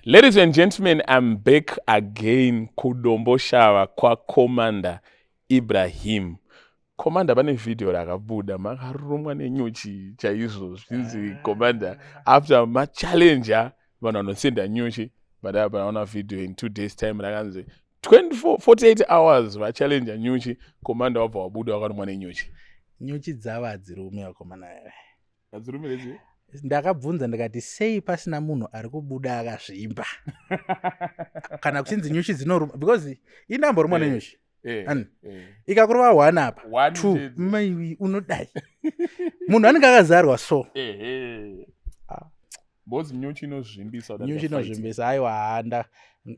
Ladies and gentlemen, I'm back again kuDomboshava kwaCommander Ibrahim. Commander, pane vhidhiyo rakabuda makarumwa nenyuchi chaizvo, zvinzi Commander after machallenger vanhu vanosenda nyuchi, but panaona vhidhiyo in 2 days time rakanzi 24 48 hours vachallenger nyuchi, Commander wabva wabuda wakarumwa nenyuchi. Nyuchi dzava hadzirume, vakomana. Hadzirume redzi? Ndakabvunza ndikati, sei pasina munhu ari kubuda akazvimba kana kuchinzi nyuchi dzinoruma? Because indamborumwa nenyuchi. Ani? Ikakurova one apa, One two, chete. Maiwi, unodai munhu anenge akazarwa so. Ah. Because nyuchi inozvimbisa kudarika Nyuchi fighting. inozvimbisa. Aiwa, handa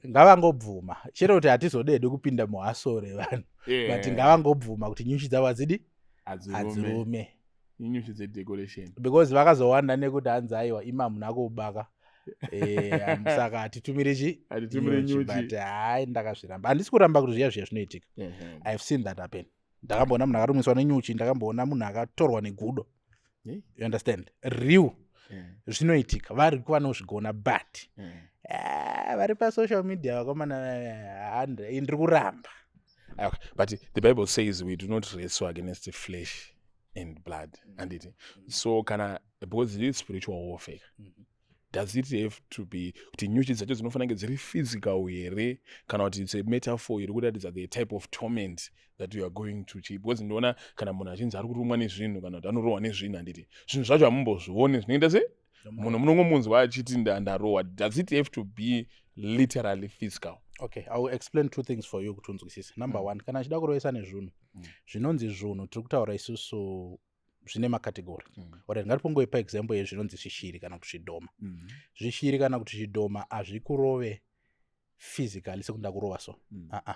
ngavangobvuma chero kuti hatizodede kupinda muhasore vanhu, but ngavangobvuma kuti nyuchi dzavo hadzidi. Hadzirume. Hadzirume. Inyuchi dzedecoration. Because vakazowanda nekuti hanzi, aiwa, ima hamuna kubaka. Saka hatitumire chi? Hatitumire nyuchi. But hai, ndakazviramba. Handisi kuramba kuti zviya zviya zvinoitika. I have seen that happen. Ndakamboona munhu akarumiswa nenyuchi, ndakamboona munhu akatorwa negudo. You understand? Real. Zvinoitika, vari vanozvigona, but vari pasocial media, vakomana, ndiri kuramba. Okay. But the Bible says we do not wrestle against the flesh and blood, anditi? So kana, because it is spiritual warfare, does it have to be kuti nyuchi dzacho dzinofanira kunge dziri physical here, kana kuti it's a metaphor iri kuratidza the type of torment that you are going to chi? Because ndinoona kana munhu achinzi ari kurumwa nezvinhu kana kuti anorohwa nezvinhu, handiti zvinhu zvacho hamumbozvioni zvinoita se munhu munongomunzwa achiti ndarohwa. Does it have to be literally physical? Okay, I will explain two things for you kuti unzwisise. Number one, kana achida kurovesa nezvunhu, zvinonzi zvunhu, tiri kutaura isusu zvine macategory. Alright, ngatipongoipa example yezvinonzi zvishiri kana kuti zvidhoma. Zvishiri kana kuti zvidhoma hazvikurove physically sekuti ndakurova so. Uh-uh.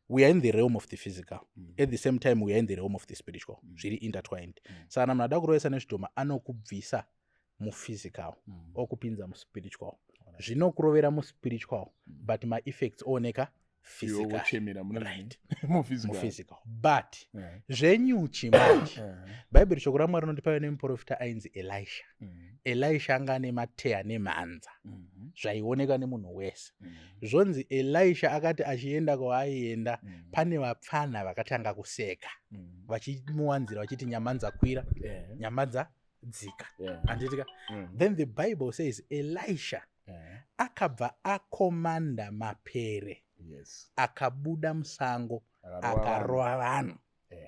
We are in the realm of the physical. At the same time we are in the realm of the spiritual. Zviri intertwined. Saka kana munhu ada kurovesa nezvidhoma, anokubvisa muphysical, okupinza muspiritual. Zvinokurovera muspiritual, but maeffects ooneka physical. Wochemera mune muphysical. Muphysical. But zvenyuchi manje, Bhaibheri, shoko raMwari rinoti paive nemuprofita ainzi Elisha. Elisha anga ane mateya nemhanza zvaioneka nemunhu wese. Zvonzi Elisha akati achienda kwaaienda, pane vapfana vakatanga kuseka vachimuwanzira vachiti, "Nyamanza kwira, nyamanza dzika." Handitika? Then the Bible says Elisha akabva akomanda mapere akabuda musango, akarova vanhu,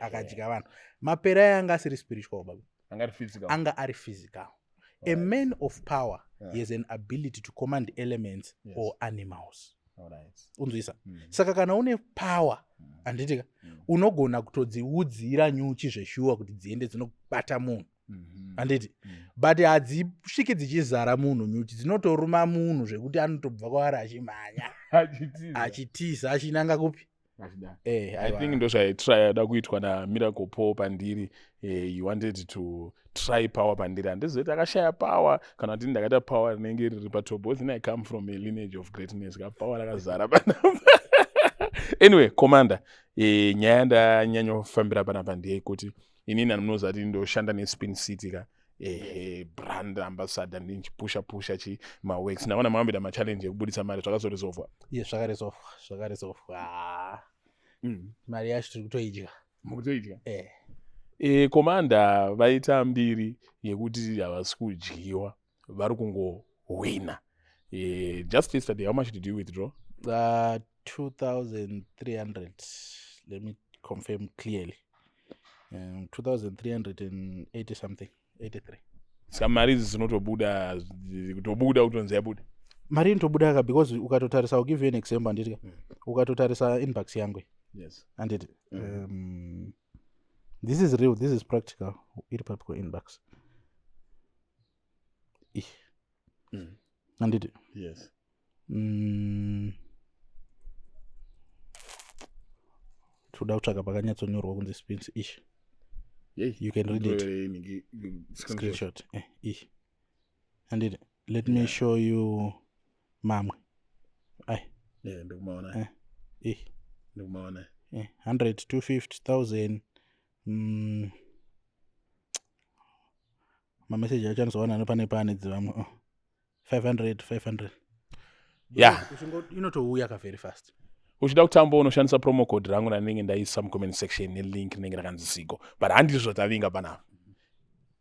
akadya vanhu. Mapere aya anga asiri spiritual, baba. Anga ari physical. Anga ari physical. A man of power, he has an ability to command elements or animals. Unzwisa? Saka kana une power, handitika, unogona kutodziudzira nyuchi zveshuwa kuti dziende dzinobata munhu, handiti? But hadzisviki dzichizara munhu. Nyuchi dzinotoruma munhu zvekuti anotobva kwaari achimhanya, Achitiza. Achitiza achinanga kupi? Achida. Eh, I aiwa. think ndo zvaitry kuitwa naMiracle Paul pandiri. He wanted to try power pandiri. Handizoti akashaya power kana kuti ndakaita power rinenge riri patop, because I come from a lineage of greatness. Kapower rakazara panapa. Anyway, Commander, nyaya yandanyanyofambira panapa ndeyekuti inini handimunoziva kuti ndoshanda neSpin City ka, brand ambassador, ndichipusha pusha chi maworks. Ndaona makamboita machallenge ekubudisa mari, zvakazoresolvwa? Iye, zvakaresolvwa, zvakaresolvwa. Mari yacho tiri kutoidya. Mukutoidya? Eh. Commander vaita mbiri yekuti havasi kudyiwa, vari kungohwina. Just yesterday, how much did you withdraw? 2300. Let me confirm clearly. 2380 something, 83. Saka mari idzi dzinotobuda, kutobuda kutonzi yabuda? Mari inotobuda ka, because ukatotarisa, I'll give you an example, handiti? Ukatotarisa inbox yangu, handiti? This is real, this is practical. Iri papi kuinbox? Ih, handiti? Yes. Toda kutsvaga pakanyatsonyorwa kunzi Spins. Ish. Yey. You can read it. Screenshot. Screenshot. Ish, handiti? Let me show you mamwe ai. Yeah, ndikumaona. Eh. Ih. Ndikumaona. 100, 250, 1000. Mameseji acho anozowana pane dzevamwe. Oh. 500, 500. Yeah. Inotouya ka very fast. Uchida kutamba, unoshandisa promo code rangu randinenge ndaisa mucomment section nelink rinenge rakanzi Zigo. But handizvo tavinga panapa.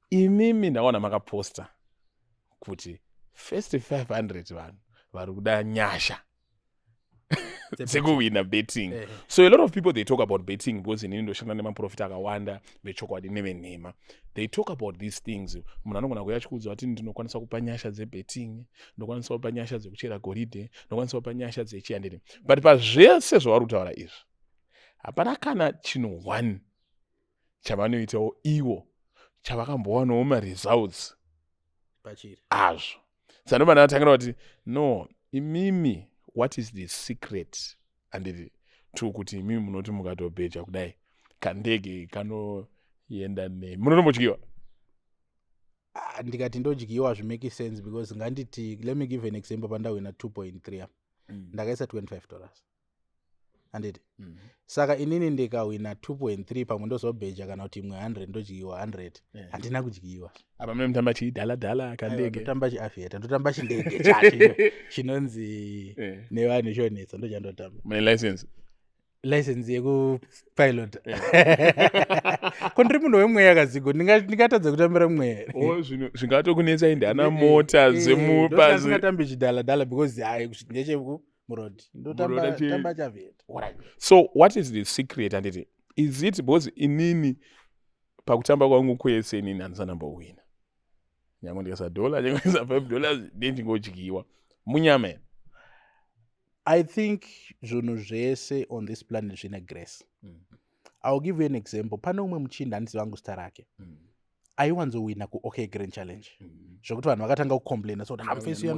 Imimi ndaona makaposta kuti first 500 vanhu vari kuda nyasha dzekuwina betting. So a lot of people, they talk about betting because inini ndoshanda nemaprofita akawanda vechokwadi nevenhema. They talk about these things. Munhu anogona kuuya achikuudza kuti ndinokwanisa kupa nyasha dzebetting, ndinokwanisa kupa nyasha dzekuchera goridhe, ndinokwanisa kupa nyasha dzechiyandini. But pazvese zvavari kutaura izvi, hapana kana chinhu one chavanoitawo ivo chavakambowanawo maresults pachiri azvo. Saka ndobva ndatangira kuti, no, imimi, what is the secret, handiti, to kuti imimi munoti mukatobheja kudai, kandege kanoenda nei, munotombodyiwa? Ah, ndikati ndodyiwa zvimake sense, because nganditi, let me give an example. Pandawina 2.3 apa, ndakaisa $25, handiti? Saka inini ndikawina 2.3, pamwe ndozobheja kana kuti imwe 100, ndodyiwa 100. Handina kudyiwa. Apa mune mutamba chidhaladhala kandege. Ndotamba chiaviator, ndotamba chindege chacho chinonzi nevanhu chonetsa, ndochandotamba. Mune license? License yekupilot? Ko ndiri munhu wemweya kaZigo, ndingatadza kutambira mweya? O, zvinhu zvingatokunetsai ndana mota dzemubazi. Ndingatambi chidhaladhala because hai, ndechemuroad, ndotamba Muroad tamba chiaviator. So what is the secret, handiti? Is it because inini pakutamba kwangu kwese inini handisandambowina, nyange ndikaisa dollar, nyange ndikaisa $5, ndendingodyiwa munyama here? I think zvinhu zvese on this planet zvine grace. I will give you an example. Pane umwe muchinda, handizivi vangu zita rake, aiwanzowina kuOK Grand Challenge, zvokuti vanhu vakatanga kucomplaina so kuti hamufesi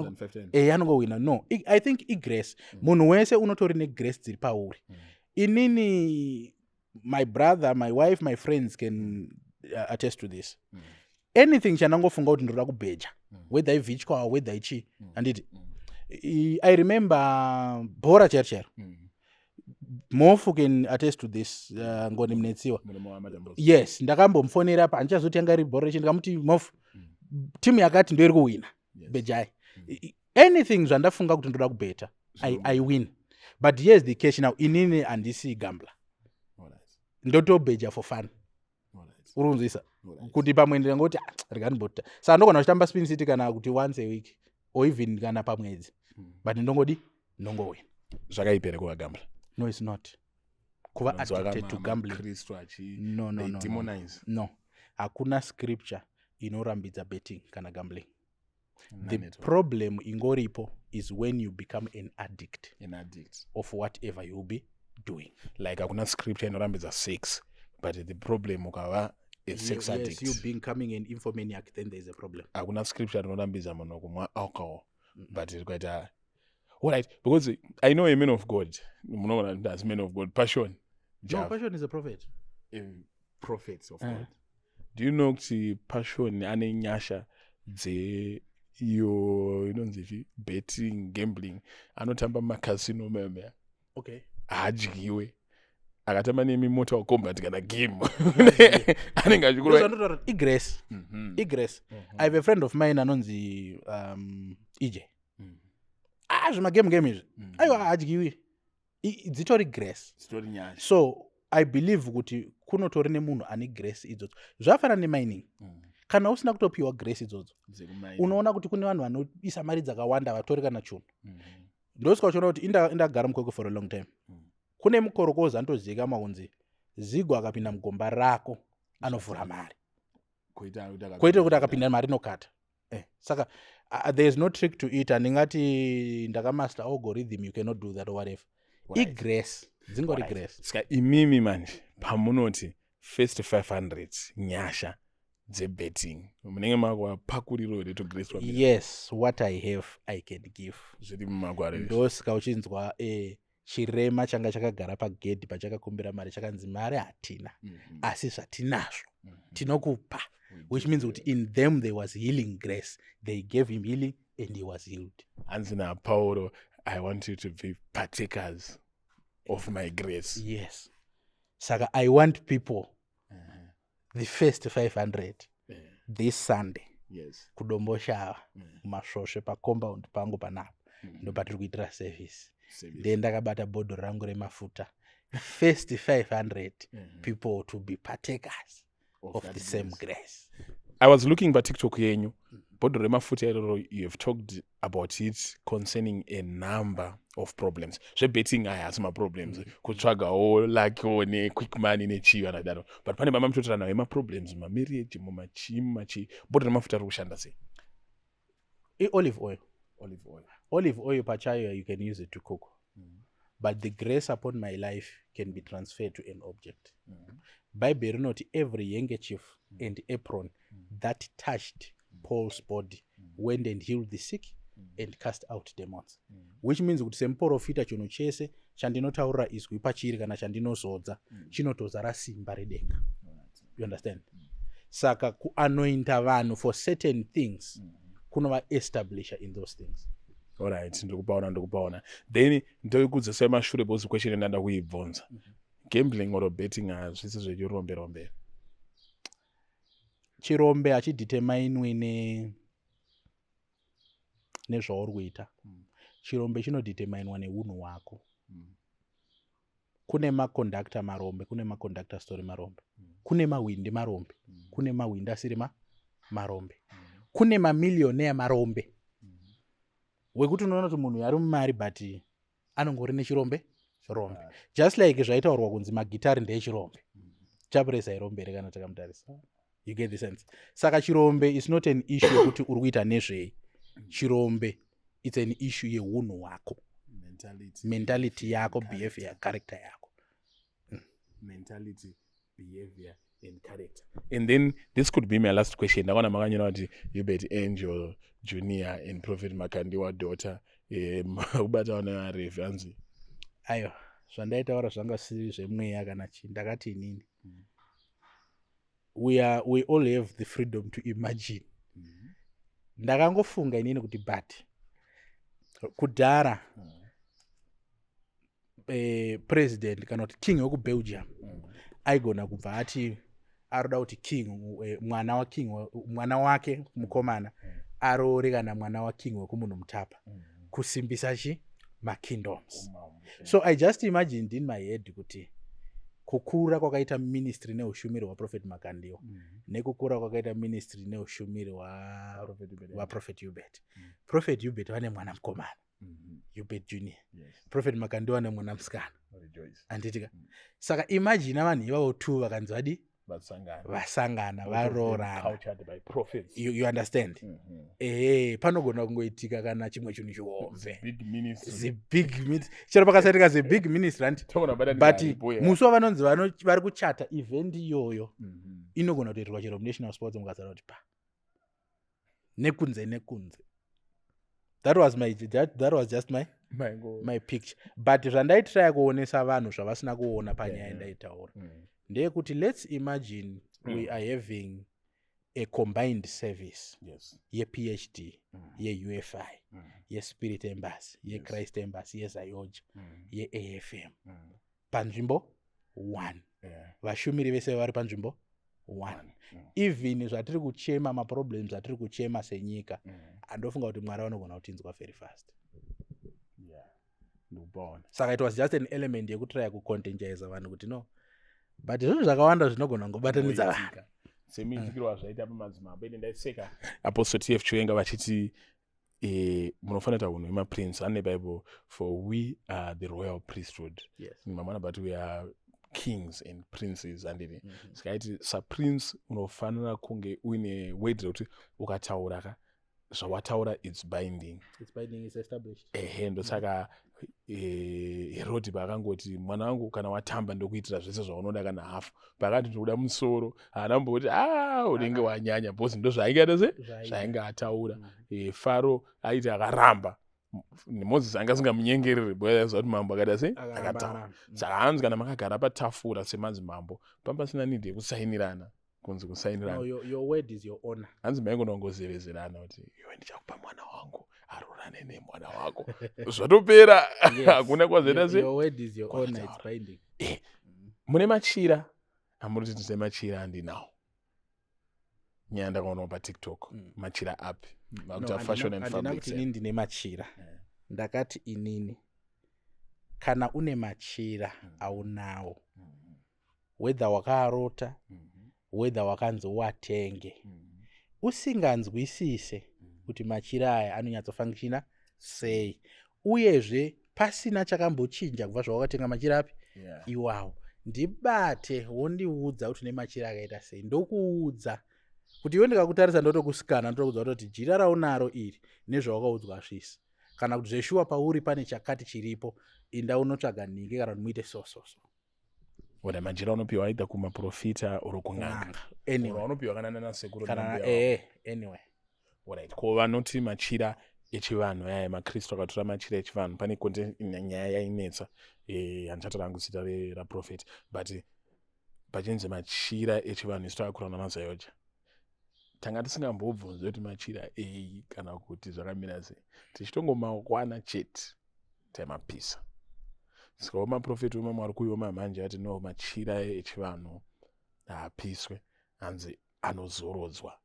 anongowina. No, I think igrace. Munhu wese unotori negrace dziri pauri. Inini, my brother, my wife, my friends can attest to this. Anything chandangofunga kuti ndoda kubheja, whether ivirtual, whether ichii, handiti? I remember bhora chairo chairo. Mofu can attest to this, Ngoni Munetsiwa. Yes, ndakambomufonera pa, handichazoti yanga iri bhora rechi, ndikamuti, "Mofu, timu yakati ndo iri kuwina, bhejai." Anything zvandafunga kuti ndoda kubheta, I win. But here's the catch now: inini handisi gambler, ndotobheja for fun. Uri kunzwisa kuti pamwe ndingangoti, "Ah, rega ndimbota." Saka ndogona kuchitamba Spin City kana kuti once a week or even kana pamwedzi, but ndongodi ndongowina. Zvakaipere kuva gambler? No, it's not. Kuva addicted to gambling. Kristu achi No, no, they no, no. demonize. No, hakuna scripture inorambidza betting kana gambling. The None at all. problem ingoripo is when you become an addict An addict of whatever you'll be doing. Like hakuna scripture inorambidza sex, but the problem ukava a sex addict. Yes, you becoming an infomaniac, then there's a problem. Hakuna scripture rinorambidza munhu kumwa alcohol, but rikaita, alright, because I know a man of God, munoona kuti as man of God, Passion No. Java. Passion is a prophet. A prophet of God. Do you know kuti Passion ane nyasha dzeiyo inonzi chi betting, gambling? Anotamba mumacasino meme. Haadyiwe. Akatamba nemi Mortal Kombat kana game, anenge achikurwa. Ndozvandotaura kuti igrace. Igrace. I have a friend of mine anonzi EJ. Ah, zvimagame game izvi, aiwa, haadyiwi. Dzitori grace. Dzitori nyasha. So I believe kuti kunotori nemunhu ane grace idzodzo. Zvafanana nemining. Kana usina kutopiwa grace idzodzo, Dzekumining. unoona kuti kune vanhu vanoisa mari dzakawanda vatori kana chunhu. Ndosvika uchiona kuti indagara muKwekwe for a long time. Kune mukorokoza anotozivikanwa kunzi Zigo akapinda mugomba rako anovhura mari. Kuita kuti Kwete kuti akapinda mari inokata. Saka there is no trick to it. Handingati ndakamaster algorithm, you cannot do that or whatever. Igrace, dzingori grace. Saka imimi manje pamunoti first 500 nyasha dzebetting, munenge makuvapakuriro here to grace wamira? Yes, what I have I can give. Zviri mumagwaro izvi. Ndosika uchinzwa chirema changa chakagara pagedhi, pachakakumbira mari chakanzi mari hatina, asi zvatinazvo tinokupa, which means kuti in them there was healing grace. They gave him healing and he was healed. Hanzi naPauro, "I want you to be partakers of my grace." Yes, saka I want people, the first 500 this Sunday, kuDomboshava, mumasvosve, pacompound pangu panapa. Ndopatiri kuitira service. Then ndakabata bhodhoro rangu remafuta. First 500 people to be partakers of the same grace. I was looking paTikTok yenyu, bhodhoro remafuta iroro. You have talked about it concerning a number of problems. Zvebetting aya asi maproblems, kutsvagawo lucko nequick money nechii vanadaro, but pane mama mutotora nawo emaproblems, mamarriage, mumachii, mumachii. Bhodhoro remafuta riri kushanda sei? Olive oil. Olive oil. Olive oil pachayo, you can use it to cook, but the grace upon my life can be transferred to an object. Bhaibheri rinoti every handkerchief and apron that touched Paul's body went and healed the sick and cast out demons, which means kuti semuprofita, chinhu chese chandinotaurira izwi pachiri kana chandinozodza chinotozara simba redenga. You understand? Saka kuanointa vanhu for certain things kunovaestablisha in those things. Alright, ndikupaona, ndikupaona. Then ndokudzosai mashure because question ndanda kuibvunza, gambling or betting hazvisi zvechirombe rombe? Chirombe hachideterminwi nezvauri kuita. Chirombe chinodeterminwa neunhu hwako. Kune maconductor marombe, kune maconductor story marombe, kune mahwindi marombe, kune mahwindi asiri marombe, kune mamillionaire marombe, wekuti unoona kuti munhu ari mumari but anongori nechirombe rombe, just like zvaitaurwa kunzi magitari ndeyechirombe. Chapresa irombe here kana takamutarisa? You get the sense? Saka chirombe is not an issue yekuti uri kuita nezvei. Chirombe, it's an issue yeunhu hwako. Mentality. Mentality yako, behavior, character yako. Mentality, behavior and character. And then this could be my last question. Ndakaona makanyora kuti Hubert Angel Junior and Prophet Makandiwa daughter, kubata nevaRevi hanzi. Aiwa, zvandaitaura zvanga zvisiri zvemweya kana chii. Ndakati inini we all have the freedom to imagine. Ndakangofunga inini kuti but kudhara president kana kuti king wekuBelgium aigona kubva ati aroda kuti king mwana waking, mwana wake mukomana aroore kana mwana waking wekumunhu mutapa, kusimbisa chi makingdoms. So I just imagined in my head kuti kukura kwakaita ministry neushumiri hwaProphet Makandiwa nekukura kwakaita ministry neushumiri hwaProphet Hubert. Prophet Hubert vane mwana mukomana, Hubert Junior. Prophet Makandiwa nemwana musikana, handitika? Saka imagine vanhu ivavo two vakanzi vadi vasangana, varoorana. You understand? Ehe, panogona kungoitika kana chimwe chinhu chihombe, zibig, chero pakasaitika zebig ministry, hanti? But musi wavanonzi vari kuchata, event iyoyo inogona kutoitirwa chero muNational Sports, mukazara kuti pa nekunze nekunze. That was just my picture, but zvandaitraya kuonesa vanhu zvavasina kuona panyaya yandaitaura ndeyekuti let's imagine we are having a combined service yePhD, yeUFI, yeSpirit Embassy, yeChrist Embassy, yeZAOGA, yeAFM panzvimbo one. Vashumiri vese vari panzvimbo one. Even zvatiri kuchema, maproblems atiri kuchema senyika, handofunga kuti Mwari vanogona kutinzwa very fast. Saka it was just an element yekutraya kucontentiza vanhu kuti no, but zvinhu zvakawanda zvinogona kungobatanidza vanhu. Semiitikiro wazvaita pamadzimambo, ende ndaiseka Apostle TF Chiwenga vachiti munofanira kuita unhu hwemaprince ane Bible, for we are the royal priesthood. Mamwana, but we are kings and princes, handiti? Saka iti saprince unofanira kunge uine word rekuti ukataura ka, zvawataura, it's binding. It's binding, is established. Ehe, ndosaka Herodhi paakangoti, "Mwana wangu, kana watamba ndokuitira zvese zvaunoda," kana hafu pakati, "Ndikuda musoro," haana mboti, "A, unenge wanyanya," because ndo zvaainge ata se zvainge ataura. Faro aiti akaramba, Mozisi anga asingamunyengereri because aiziva kuti mambo akaita sei, akataura. Saka hanzi kana makagara patafura semadzimambo, pamba pasina need yekusainirana, kunzi kusainirana. No, your word is your honor. Hanzi maingona kungozevezerana kuti, "Iwe, ndichakupa mwana wangu arorane nemwana wako," zvatopera, hakuna kwazoita se Your word is your honor, it's binding. Mune machira amuri kuti, "Tine machira andinawo," nyaya ndakaonawo paTikTok. Machira api? No, Makuita fashion and handina fabrics. Kuti ini ndine machira. Ndakati inini, kana une machira aunawo, whether wakaarota, whether wakanzi uatenge, usinganzwisise kuti machira aya anonyatsofunctiona sei, uyezve pasina chakambochinja kubva zvawakatenga machira api iwawo, ndibate wondiudza kuti une machira akaita sei. Ndokuudza kuti iwe, ndikakutarisa ndotokusikana, ndotokuudza kutoti jira raunaro iri nezvawakaudzwa hazvisi, kana kuti zveshuwa pauri pane chakati chiripo, inda unotsvaga nhingi kana kuti muite so so so. Ora majira unopiwa either kumaprofita or kun'anga. N'anga, anyway. Or unopiwa kana nanasekuru. Kana nambuya wako. Anyway. Alright. Ko vanoti machira echivanhu aya, maKristu akatora machira echivanhu, pane konte nyaya yainetsa, handichataura hangu zita raprofeti, but pachinzi machira echivanhu, isu takakura namaZAOGA, tanga tisingambobvunzi kuti machira ei kana kuti zvakamira sei, tichitongomakwana chete taimapisa. Saka maprofeti wemamwe ari kuiwo mamhanje ati no, machira echivanhu haapiswe, hanzi anozorodzwa,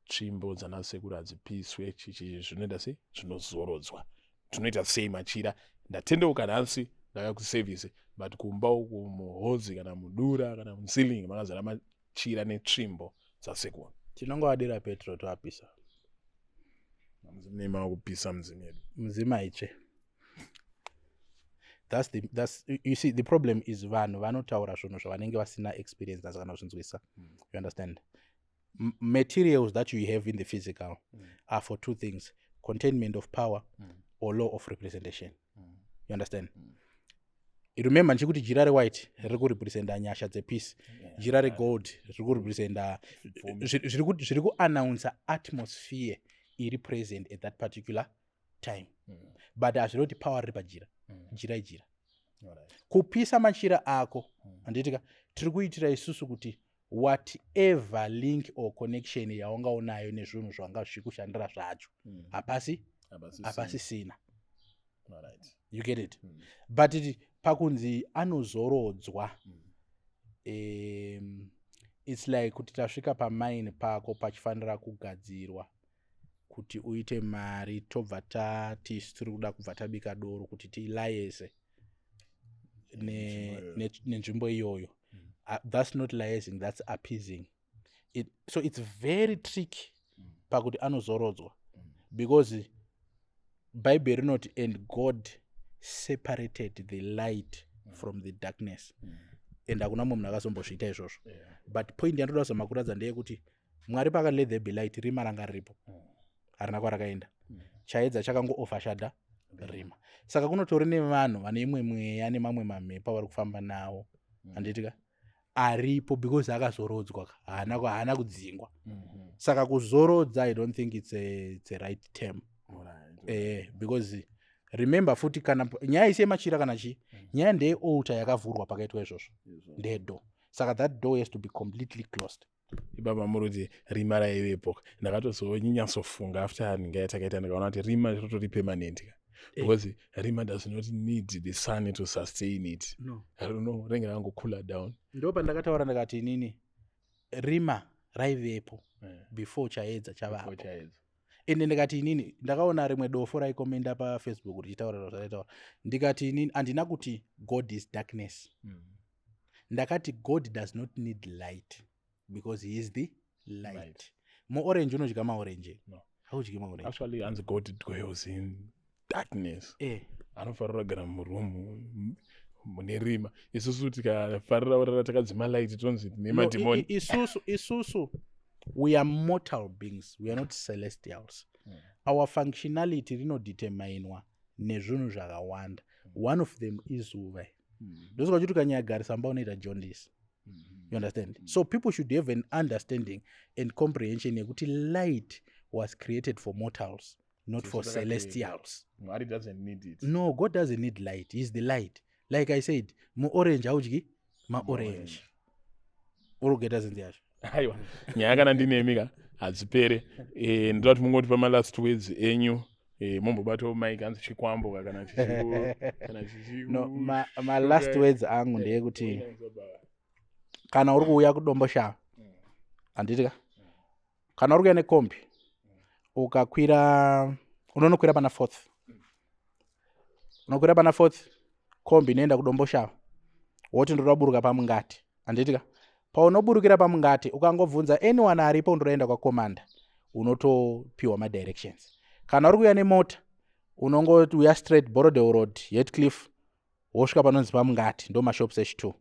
tsvimbo dzanasekuru hadzipiswe, chichi zvinoita sei, zvinozorodzwa. Tinoita sei machira? Ndatendeuka nhasi, ndauya kuservice, but kumba uku muhozi kana mudura kana muceiling makazara machira netsvimbo dzasekuru. Tinongovadira petrol toapisa. Mudzimu makupisa mudzimu yedu. Mudzimu haitsve. That's, you see, the problem is vanhu vanotaura zvinhu zvavanenge vasina experience nazo kana kuzvinzwisa. You understand? Materials that you have in the physical are for two things: containment of power or law of representation. You understand? Remember ndichikuti jira rewhite riri kurepresenta nyasha dzepeace, jira regold riri kurepresenta zviri kuannounca atmosphere iri present at that particular time, but hazviri kuti power riri pajira. Jira ijira. Kupisa machira ako, handitika tiri kuitira isusu kuti whatever link or connection yaunga unayo nezvinhu zvanga zvichikushandira zvacho hapasi hapasisina. You get it? But pakunzi anozorodzwa, it's like kuti tasvika pamaini pako pachifanira kugadzirwa kuti uite mari, tobva tati tiri kuda kubva tabika doro kuti tilayese nenzvimbo iyoyo. That's not liaising, that's appeasing it. So it's very tricky pakuti anozorodzwa, because Bhaibheri rinoti, "And God separated the light from the darkness," and hakuna mumwe munhu akazombozviita izvozvo. But point yandoda kuzama kuratidza ndeyekuti Mwari paakati, "Let there be light," rima ranga riripo, harina kwarakaenda. Chaedza chakango overshadow rima. Saka kunotori nevanhu vane imwe mweya nemamwe mamhepo avari kufamba nawo, handitika, aripo because akazorodzwa ka, haana kudzingwa. Saka kuzorodza, I don't think it's a right term, because remember futi, kana nyaya isi yemachira kana chii, nyaya ndeyealtar yakavhurwa pakaitwa izvozvo, ndedoor. Saka that door has to be completely closed. Ipapa muri kuti rima raivepo. Ndakatozonyatsofunga after ndinga yatakaita, ndikaona kuti rima ritori permanent ka, because rima does not need the sun to sustain it. No. Rino ringe rangocoola down. Ndo pandakataura ndakati inini rima raivepo before chaedza chavapo. Before chaedza. Ende ndikati inini ndakaona rimwe dofo raikomenda paFacebook richitaura zvaraitaura. Ndikati inini handina kuti God is darkness. Ndakati God does not need light because he is the light. Light. Muorange unodya maorange? No. Haudyi maorange. Actually hanzi God dwells in darkness. Anofarira kugara murumu mune rima. Isusu tikafarira kurara takadzima light, tonzi tine No, madhimoni. Isusu we are mortal beings, we are not celestials. Our functionality rinodeterminwa nezvinhu zvakawanda. One of them izuva. Ndosaka uchiti ukanyagarisa mba unoita jaundice. You understand? So people should have an understanding and comprehension yekuti light was created for mortals, not for Takati- celestials. Mwari doesn't need it. No, God doesn't need light. He's the light. Like I said, muorange haudyi maorange. Uri kugeta zinzi yacho? Aiwa, nyaya kana ndinemi ka hadzipere. Ndoda kuti mungotipa malast words enyu, mombobatawo mic, hanzi chikwambo ka kana kana chichi No, ma last words angu ndeyekuti kana uri kuuya kuDomboshava, handiti ka, kana uri kuuya nekombi, ukakwira unonokwira pana Fourth. Unokwira pana Fourth, kombi inoenda kuDomboshava, woti ndoda kuburuka paMungati, handiti ka? Paunoburukira paMungati, ukangobvunza anyone aripo, ndodaenda kwaCommander, unotopiwa madirections. Kana uri kuuya nemota, unongouya straight Borrowdale Road, Hatcliffe, wosvika panonzi paMungati, ndo mashops H2,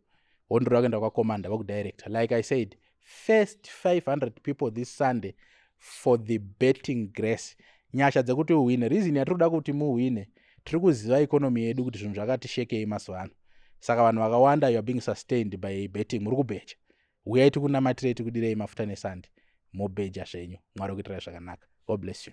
wondoda kuenda kwaCommander, vokudirector. Like I said, first 500 people this Sunday for the betting grace, nyasha dzekuti uhwine. Reason yatiri kuda kuti muhwine, tiri kuziva economy yedu kuti zvinhu zvakati shekei mazuva ano, saka vanhu vakawanda, you are being sustained by betting, muri kubheja. Uyai tikunamatirei, tikudirei mafuta nesande, mobheja zvenyu. Mwari kuitirai zvakanaka. God bless you.